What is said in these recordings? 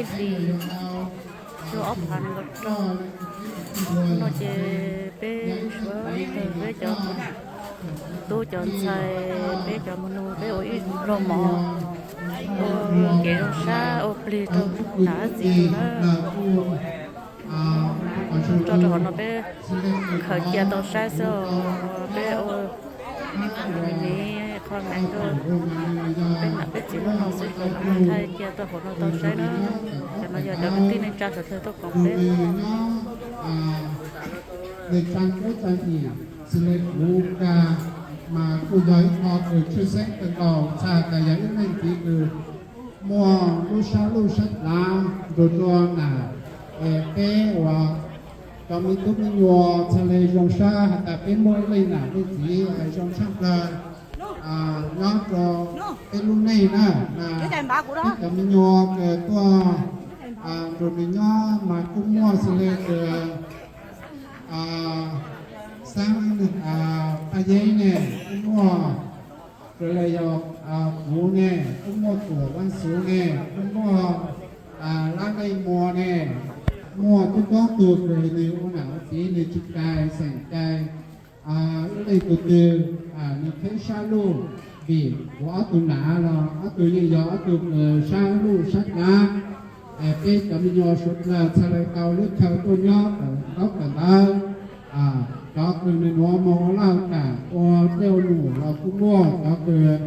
Xyoo ob phav nees nkaum rau no ces peb suav tag peb cov tub cov ntxhais, peb cov mos nus peb ua ib pluag mov, ua kev zoo sab ua plig rau nam txiv na. Tso rau hauv no peb khaws cia tau saib xwb os, peb ua niv qho na rau peb nam peb txiv hnub no xwb ces lam thaij cia tau hauv no tau saib na. Cov no yog cov kwv tij neej tsa sawv daws tuaj koom peb. Xws li kuv kag mas kuj yog ib qho kws tshwj xeeb kawg nkaus txhais tas yog ib leej txiv kws muaj lub sab lub sab dav nrug rua nam, es peb uas cov me tub me nyuam txhaj le zoo sab has tas peb muaj ib leej nam leej txiv zoo tshaj plawg nyob rua peb lub neej na. Peb cov me nyuam kws tuaj nrug nws nyob mas kuj muaj xws li kws Xaab Paj Yeeb ne, kuj muaj raws li yog kuv ne, kuj muaj Tuam Vaj Xuv ne, kuj muaj Lab Leej Muas ne, muaj coob coob tug kws nws ua nam ua txiv nws tsis cais xeem cais ib leej tug twg, nws kheb sab luj, vim kuv ob tug nam los ob tug yeej yog ob tug kws sab luj sab dav, es peb cov me nyuam suav dlawg txhaj le tau lub chaw tuaj nyob kawm ntaub kawm ntawv. Cov kws nws nuav moog ua laj kam ua dlej ua num los kuj muaj, cov kws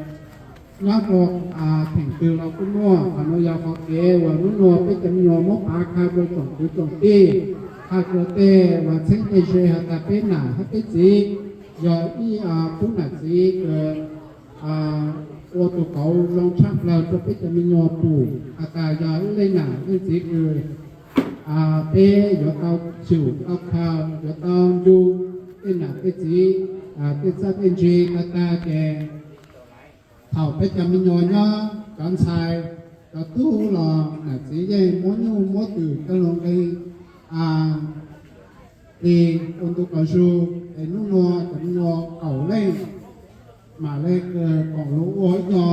nyob rua theem twg los kuj muaj. Qhov nuav yog qhov kev uas nub nua peb cov me nyuam muab pav kha rua tsoom kwv tsoom tij, kha rua tej uas txheeb tej ze has tas peb nam hab peb txiv yog ib pub nam txiv kws ua tug kauv zoo tshaj plawg rua peb cov me nyuam pum has tas yog ib leej nam leej txiv kws peb yuav tau xyum tau khaws yuav tau ncu tej nam tej txiv tej txawj tej ntse tag tag ces thaum peb cov me nyuam nyob cov ntxhais cov tub los nam txiv yeej muab nyuj muab twm coj lug nqi plig ua ntu qhov zug. Es nub nua cov me nyuam kaum leej mam le koom lug ua ib co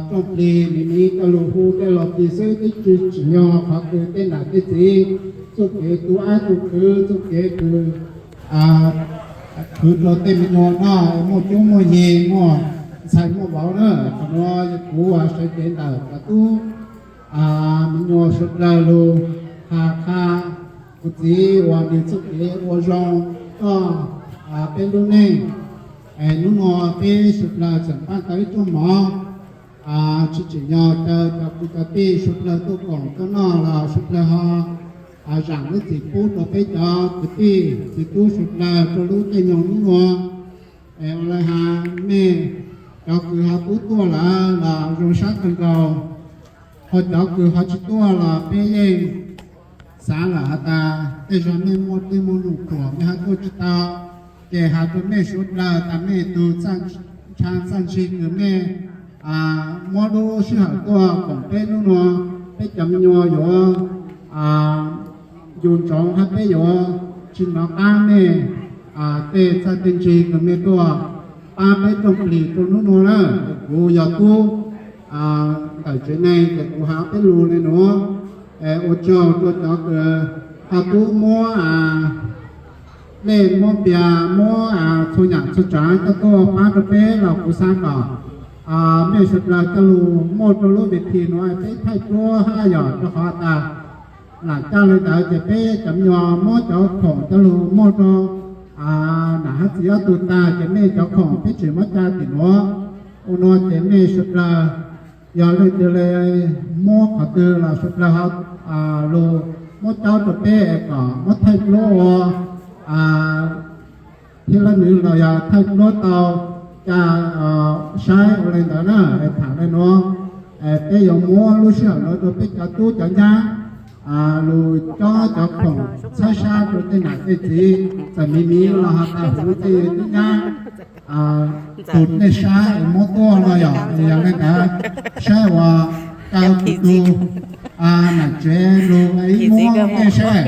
rooj plig miv miv coj lug hu tej los plig xwb, twb tsis tsim nyog qhov kws tej nam tej txiv txuj kev tu ab tu khwv txuj kev kws khwv rua tej me nyuam noj muaj coob muaj yig muaj ntxhais muaj vauv na. Qhov nuav yog kuv sawv cev ntawm cov tub me nyuam suav dlawg lug has qha kuv txiv uas nws txuj kev ua zoo txug peb lub neej. Es nub nua peb suav dlawg tseem npaj tau ib rooj mov, tsis tsim nyog caw cov kwv cov tij suav dlawg tuaj koom tuaj noj los suav dlawg ho zaam lub txim pub rua peb cov kwv tij txiv tub suav dlawg rua lub caij nyoog nub nua. Es ua le has mej cov kws ho pub tuaj lawm los zoo sab kawg nkaus, ho cov kws ho tsis tuaj los peb yeej xav lawm has tas tej zag mej muaj tej muaj num pluam mej ho tuaj tsis tau, ces has rua mej suav dlawg tas mej tug ntsha txaj ntsig kws mej muab lub sij hawm tuaj koom peb nub nua. Peb cov me nyuam yuav yug ntsoov hab peb yuav tsis nov qab mej tej txaj tej ntsig kws mej tuaj pab peb rooj plig rua nub nua na. Kuv yog tub ntawm tsev neeg ces kuv has peb lug le nuav. Ua tsaug rua cov kws ho tub muab dlej muab npias muab txhua yaam txhua tsaav coj tuaj pab rua peb los kuv xaav kom mej suav dlawg coj lug muaj rua lub ves thi nuav peb thaij duab hab yog rua qhov tas lam caj le ntawd ces peb cov me nyuam muab cov khoom coj lug muaj rua nam hab txiv ob tug tag ces mej cov khoom peb tseem muab caj tim nuav. Ua nua ces mej suav dlawg yog leej twg le muab qhov twg los suav dlawg ho lug muab caub rua peb es kom muab thaij duab ua thiab lab nws los yog thaij duab tau caj saib ua le ntawd na. Tham le nuav peb yuav muab lub sij hawm nuav rua peb cov tub cov nyab lug cob cov khoom txhawb sab rua tej nam tej txiv txawm miv miv los has tas huv tej tub nyab tug dlej sab es muab tuaj no yog, yog le ntawd saib uas kaw tus tug nam tsev lug ib muab dlej saib.